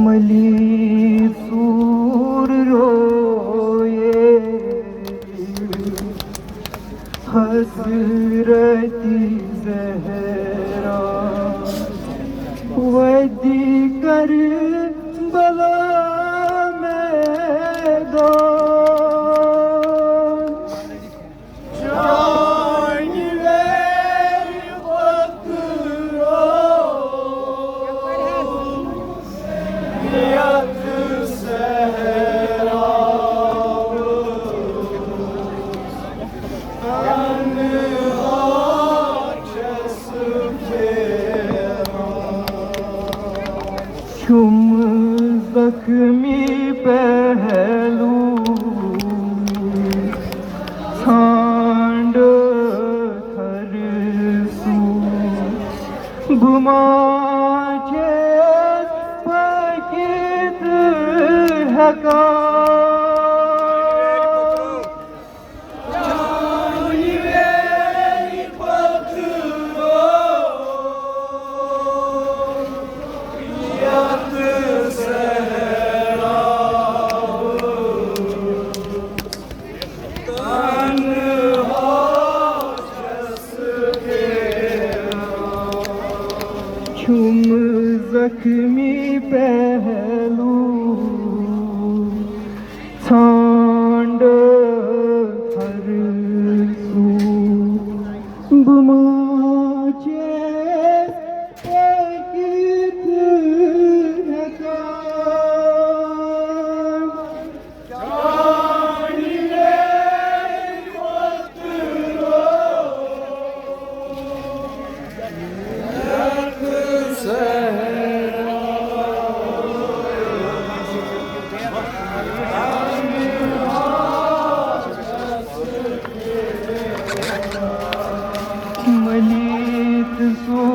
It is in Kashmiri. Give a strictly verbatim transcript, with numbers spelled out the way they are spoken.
ملی سور روئے حضرت زہرا، ودی کربلا میدان۔ چھُم زخمی پہلو ژھانٛڈ تھرسُہ، بہٕ ما چھَس پٔکِتھ ہٮ۪کان؟ چھُم زخمی پہلو ژھانٛڈ تھرسُہ، بہٕ ما چھَس پٔکِتھ ہٮ۪کان؟ ملیت سو